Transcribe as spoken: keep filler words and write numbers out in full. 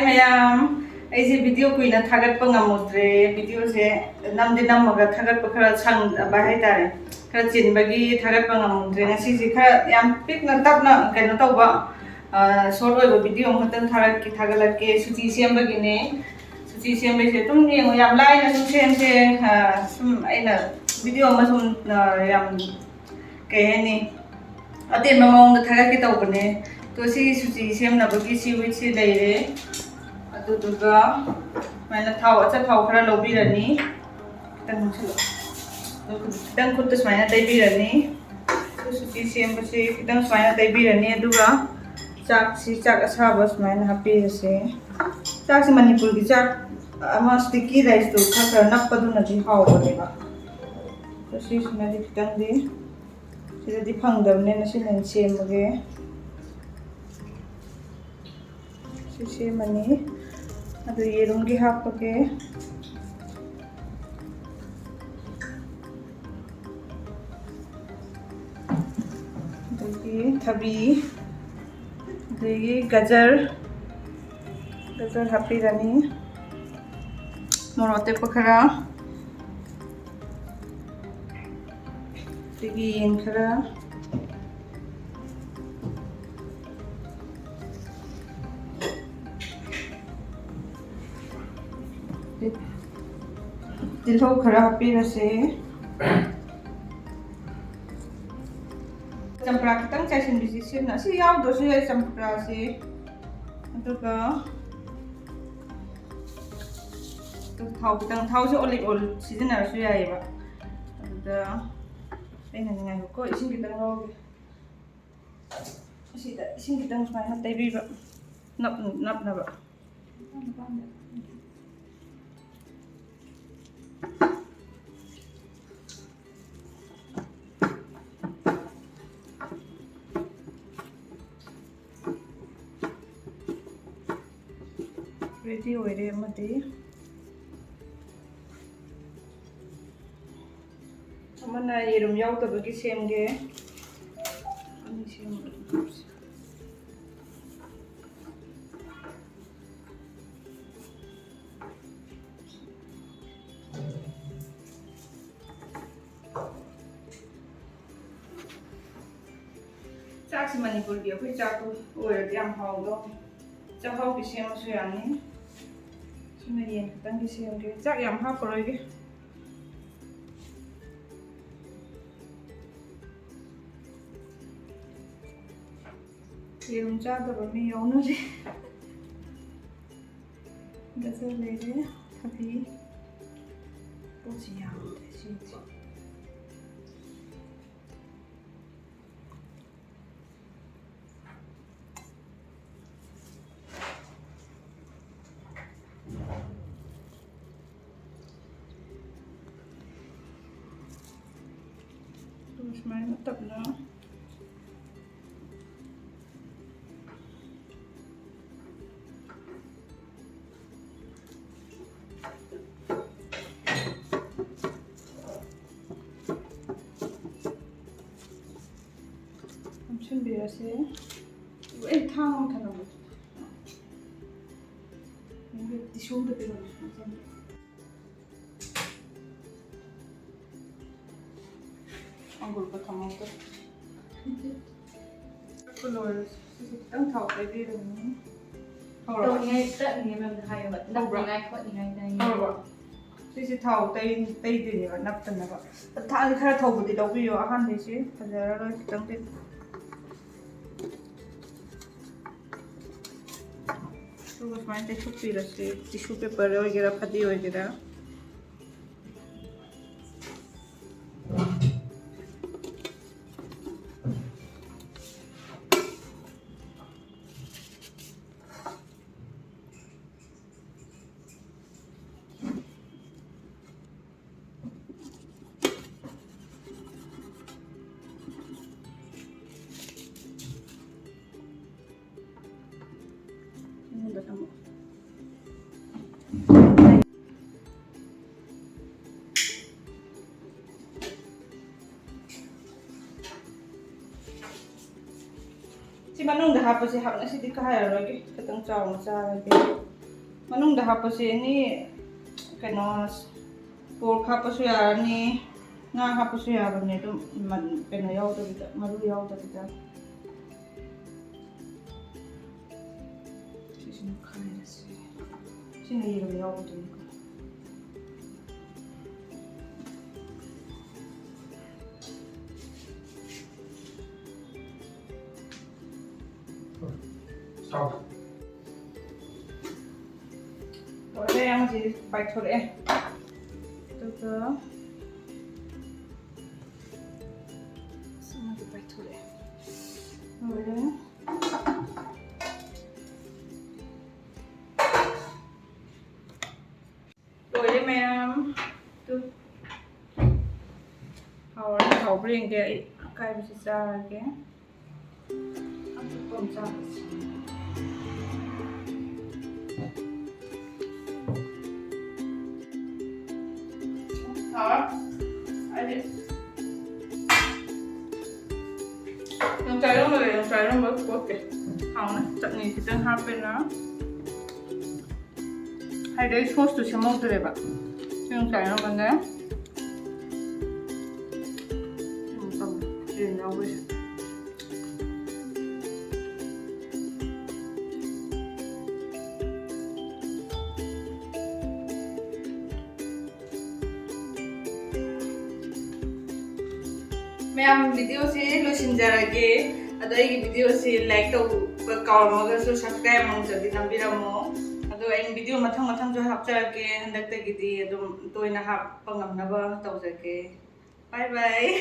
ꯃꯌꯥꯝ, ꯑꯩꯁꯦ ꯚꯤꯗꯤꯑꯣ ꯀꯨꯏꯅ ꯊꯥꯒꯠꯄ ꯉꯝꯃꯨꯗ꯭ꯔꯦ꯫ ꯚꯤꯗꯤꯑꯣꯁꯦ ꯅꯝꯗꯤ ꯅꯝꯃꯒ ꯊꯥꯒꯠꯄ ꯈꯔ ꯁꯪꯗꯕ ꯍꯥꯏꯇꯥꯔꯦ, ꯈꯔ ꯆꯤꯟꯕꯒꯤ ꯊꯥꯒꯠꯄ ꯉꯝꯃꯨꯗ꯭ꯔꯦ꯫ ꯉꯁꯤꯁꯦ ꯈꯔ ꯌꯥꯝ ꯄꯤꯛꯅ ꯇꯞꯅ ꯀꯩꯅꯣ ꯇꯧꯕ, ꯁꯣꯔꯠ ꯑꯣꯏꯕ ꯚꯤꯗꯤꯑꯣ ꯑꯃꯈꯛꯇꯪ ꯊꯥꯒꯠꯀꯦ ꯊꯥꯒꯠꯂꯛꯀꯦ꯫ ꯁꯨꯆꯤ ꯁꯦꯝꯕꯒꯤꯅꯦ꯫ ꯁꯨꯆꯤ ꯁꯦꯝꯕꯩꯁꯦ ꯑꯗꯨꯝ ꯌꯦꯡꯉꯣ, ꯌꯥꯝ ꯂꯥꯏꯅ ꯁꯨꯝ ꯁꯦꯝꯁꯦ꯫ ꯁꯨꯝ ꯑꯩꯅ ꯚꯤꯗꯤꯑꯣ ꯑꯃ ꯁꯨꯝ ꯌꯥꯝ, ꯀꯩ ꯍꯥꯏꯅꯤ, ꯑꯇꯦꯟꯕ ꯃꯑꯣꯡꯗ ꯊꯥꯒꯠꯀꯦ ꯇꯧꯕꯅꯦ꯫ ꯑꯗꯣ ꯁꯤꯒꯤ ꯁꯨꯆꯤ ꯁꯦꯝꯅꯕꯒꯤ ꯁꯤ ꯋꯤꯠꯁꯤ ꯂꯩꯔꯦ꯫ ꯑꯗꯨꯗꯨꯒ ꯁꯨꯃꯥꯏꯅ ꯊꯥꯎ, ꯑꯆꯥꯊꯥꯎ ꯈꯔ ꯂꯧꯕꯤꯔꯅꯤ꯫ ꯈꯤꯇꯪ ꯅꯛꯁꯤꯜꯂꯣ꯫ ꯑꯗꯨ ꯈꯤꯇꯪ ꯈꯨꯠꯇ ꯁꯨꯃꯥꯏꯅ ꯇꯩꯕꯤꯔꯅꯤ꯫ ꯑꯗꯨ ꯁꯨꯆꯤ ꯁꯦꯝꯕꯁꯤ ꯈꯤꯇꯪ ꯁꯨꯃꯥꯏꯅ ꯇꯩꯕꯤꯔꯅꯤ꯫ ꯑꯗꯨꯒ ꯆꯥꯛꯁꯤ, ꯆꯥꯛ ꯑꯁꯥꯕ ꯁꯨꯃꯥꯏꯅ ꯍꯥꯞꯄꯤꯔꯁꯦ꯫ ꯆꯥꯛꯁꯤ ꯃꯅꯤꯄꯨꯔꯒꯤ ꯆꯥꯛ ꯑꯃ ꯁ꯭ꯇꯤꯀꯤ ꯔꯥꯏꯁꯇꯨ ꯈꯔ ꯈꯔ ꯅꯞꯄꯗꯨꯅꯗꯤ ꯍꯥꯎꯕꯅꯦꯕ꯫ ꯑꯗꯣ ꯁꯤꯁꯤꯅꯗꯤ ꯈꯤꯇꯪꯗꯤ ꯁꯤꯗꯗꯤ ꯐꯪꯗꯕꯅꯤꯅ ꯁꯤꯅ ꯑꯣꯏꯅ ꯁꯦꯝꯃꯒꯦ꯫ ꯁꯤ ꯁꯦꯝꯃꯅꯤ꯫ ꯑꯗꯨ ꯌꯦꯔꯨꯝꯒꯤ ꯍꯥꯞꯄꯒꯦ꯫ ꯑꯗꯒꯤ ꯊꯕꯤ, ꯑꯗꯒꯤ ꯒꯖꯔ, ꯒꯖꯔ ꯍꯥꯞꯄꯤꯔꯅꯤ꯫ ꯃꯣꯔꯣꯛ ꯑꯇꯦꯛꯄ ꯈꯔ, ꯑꯗꯒꯤ ꯌꯦꯟ ꯈꯔ, ꯇꯤꯜꯍꯧ ꯈꯔ ꯍꯥꯞꯄꯤꯔꯁꯦ꯫ ꯆꯝꯄ꯭ꯔꯥ ꯈꯤꯇꯪ ꯆꯥꯏꯁꯤꯟꯕꯤꯁꯤ ꯁꯤꯅ, ꯑꯁꯤ ꯌꯥꯎꯗ꯭ꯔꯁꯨ ꯌꯥꯏ ꯆꯝꯄ꯭ꯔꯥꯁꯦ꯫ ꯑꯗꯨꯒ ꯊꯥꯎ ꯈꯤꯇꯪ, ꯊꯥꯎꯁꯦ ꯑꯣꯂꯤꯚ ꯑꯣꯏꯜ ꯁꯤꯖꯤꯟꯅꯔꯁꯨ ꯌꯥꯏꯑꯕ꯫ ꯑꯗꯨꯗ ꯑꯩꯅ, ꯉꯥꯏꯈꯣꯀꯣ, ꯏꯁꯤꯡ ꯈꯤꯇꯪ ꯂꯧꯔꯒꯦ꯫ ꯑꯁꯤꯗ ꯏꯁꯤꯡ ꯈꯤꯇꯪ ꯁꯨꯃꯥꯏꯅ ꯇꯩꯕꯤꯕ, ꯅꯞ-, ꯅꯞꯅꯕ꯫ ꯔꯦꯗꯤ ꯑꯣꯏꯔꯦ ꯑꯃꯗꯤ꯫ ꯑꯃꯅ ꯌꯦꯔꯨꯝ ꯌꯥꯎꯗꯕꯒꯤ ꯁꯦꯝꯒꯦ꯫ ꯑꯅꯤ ꯁꯦꯝꯃꯒ ꯑꯗꯨꯝ ꯇꯧꯁꯤ꯫ ꯆꯥꯛꯁꯤ ꯃꯅꯤꯄꯨꯔꯒꯤ ꯑꯩꯈꯣꯏ ꯆꯥꯛꯇꯨ ꯑꯣꯏꯔꯗꯤ ꯌꯥꯝ ꯍꯥꯎꯗꯧꯅꯤ꯫ ꯆꯥꯛꯍꯥꯎꯒꯤ ꯁꯦꯝꯃꯁꯨ ꯌꯥꯅꯤ꯫ ꯁꯤꯅ ꯌꯦꯟ ꯈꯛꯇꯪꯒꯤ ꯁꯦꯝꯒꯦ꯫ ꯆꯥꯛ ꯌꯥꯝ ꯍꯥꯞꯄꯔꯣꯏꯒꯦ꯫ ꯌꯦꯔꯨꯝ ꯆꯥꯗꯕ ꯃꯤ ꯌꯥꯎꯅꯔꯤ꯫ ꯒꯖꯔ ꯂꯩꯔꯦ, ꯊꯕꯤ꯫ ꯄꯣꯠꯁꯤ ꯌꯥꯝꯗ꯭ꯔꯦ ꯁꯤꯗꯤ꯫ ꯑꯗꯨꯒ ꯁꯨꯃꯥꯏꯅ ꯇꯞꯅ ꯅꯝꯁꯤꯟꯕꯤꯔꯁꯦ꯫ ꯑꯗꯨꯒ ꯑꯩ ꯊꯥꯡ ꯑꯃ ꯊꯅꯝꯃꯦ꯫ ꯇꯤꯁꯨ ꯑꯝꯇ ꯄꯤꯔꯝꯃꯣ꯫ ꯑꯪꯒꯨꯔꯒ ꯊꯝꯍꯧꯗꯦ꯫ ꯂꯣꯏꯔꯦ꯫ ꯁꯤꯁꯦ ꯈꯤꯇꯪ ꯊꯥꯎ ꯇꯩꯕꯤꯔꯅꯤ꯫ ꯍꯧꯔꯕ? ꯇꯧꯅꯤꯡꯉꯥꯏ ꯇꯠꯅꯤꯡꯉꯥꯏ ꯃꯔꯝꯗ ꯍꯥꯏꯌꯣꯕ꯫ ꯍꯧꯔꯕ? ꯅꯞꯅꯤꯡꯉꯥꯏ ꯈꯣꯠꯅꯤꯡꯉꯥꯏ ꯇꯩꯅꯤꯡꯉꯥꯏ꯫ ꯍꯧꯔꯕ? ꯁꯤꯁꯦ ꯊꯥꯎ ꯇꯩ-, ꯇꯩꯗꯣꯏꯅꯦꯕ ꯅꯞꯇꯅꯕ꯫ ꯊꯥꯡꯁꯦ ꯈꯔ ꯊꯧꯕꯗꯤ ꯂꯧꯕꯤꯌꯣ, ꯑꯍꯥꯟꯕꯩꯁꯦ ꯐꯖꯔꯔꯣꯏ ꯈꯤꯇꯪꯗꯤ꯫ ꯑꯗꯨꯒ ꯁꯨꯃꯥꯏꯅ ꯇꯩꯊꯣꯛꯄꯤꯔꯁꯤ, ꯇꯤꯁꯨ ꯄꯦꯄꯔ ꯑꯣꯏꯒꯦꯔꯥ ꯐꯗꯤ ꯑꯣꯏꯒꯦꯔꯥ꯫ ꯁꯤ ꯃꯅꯨꯡꯗ ꯍꯥꯞꯄꯁꯦ ꯍꯥꯞꯅ ꯁꯤꯗꯤ ꯀꯥꯏꯔꯔꯣꯏꯒꯦ, ꯈꯤꯇꯪ ꯆꯥꯎꯅ ꯆꯥꯔꯒꯦ꯫ ꯃꯅꯨꯡꯗ ꯍꯥꯞꯄꯁꯦ ꯑꯦꯅꯤ ꯀꯩꯅꯣ, ꯄꯣꯔꯛ ꯍꯥꯞꯄꯁꯨ ꯌꯥꯔꯅꯤ, ꯉꯥ ꯍꯥꯞꯄꯁꯨ ꯌꯥꯕꯅꯦ ꯑꯗꯨꯝ, ꯃꯟ-, ꯀꯩꯅꯣ ꯌꯥꯎꯗꯕꯤꯗ, ꯃꯔꯨ ꯌꯥꯎꯗꯕꯤꯗ꯫ ꯈꯥꯏꯔꯁꯤ꯫ ꯁꯤꯅ ꯌꯦꯔꯨꯝ ꯌꯥꯎꯕꯗꯨꯅꯤꯀꯣ꯫ ꯂꯣꯏꯔꯦ, ꯑꯃꯁꯤ ꯄꯥꯏꯊꯣꯔꯛꯑꯦ꯫ ꯑꯗꯨꯒ ꯑꯁ, ꯑꯃꯗꯤ ꯄꯥꯏꯊꯣꯔꯛꯑꯦ꯫ ꯂꯣꯏꯔꯦ꯫ ꯂꯣꯏꯔꯦ ꯃꯌꯥꯝ꯫ ꯇꯨ꯫ ꯍꯥꯎꯔꯅꯤ, ꯍꯥꯎꯕ꯭ꯔꯥ ꯌꯦꯡꯒꯦ꯫ ꯑꯩ ꯑꯀꯥꯏꯕꯁꯤ ꯆꯥꯔꯒꯦ꯫ ꯑꯇꯣꯞꯄ ꯑꯃ ꯆꯥꯔꯁꯤ꯫ ꯍꯥꯎꯔꯦ꯫ ꯑꯩꯗꯤ ꯌꯣꯡꯆꯥꯛ ꯏꯔꯣꯝꯕ ꯂꯩ, ꯌꯣꯡꯆꯥꯛ ꯏꯔꯣꯝꯕ ꯀꯣꯠꯀꯦ꯫ ꯍꯥꯎꯅ ꯆꯠꯅꯤ ꯈꯤꯇꯪ ꯍꯥꯞꯄꯦꯅ꯫ ꯍꯥꯏꯗꯤ ꯑꯩ ꯁꯣꯁꯇꯨ ꯁꯦꯝꯍꯧꯗ꯭ꯔꯦꯕ꯫ ꯁꯤ ꯌꯣꯡꯆꯥꯛ ꯏꯔꯣꯝꯕꯅꯦ꯫ ꯌꯦꯟ ꯌꯥꯎꯕꯩꯁꯦ꯫ ꯃꯌꯥꯝ, ꯚꯤꯗꯤꯑꯣꯁꯤ ꯂꯣꯏꯁꯤꯟꯖꯔꯒꯦ꯫ ꯑꯗꯣ ꯑꯩꯒꯤ ꯚꯤꯗꯤꯑꯣꯁꯤ like ꯇꯧꯕ ꯀꯥꯎꯔꯝꯃꯒꯁꯨ subscribe ꯑꯃꯨꯛꯇꯗꯤ ꯅꯝꯕꯤꯔꯝꯃꯣ꯫ ꯑꯗꯣ ꯑꯩ ꯚꯤꯗꯤꯑꯣ ꯃꯊꯪ ꯃꯊꯪꯁꯨ ꯍꯥꯞꯆꯔꯛꯀꯦ꯫ ꯍꯟꯗꯛꯇꯒꯤꯗꯤ ꯑꯗꯨꯝ ꯇꯣꯏꯅ ꯍꯥꯞꯄ ꯉꯝꯅꯕ ꯇꯧꯖꯒꯦ꯫ Bye bye꯫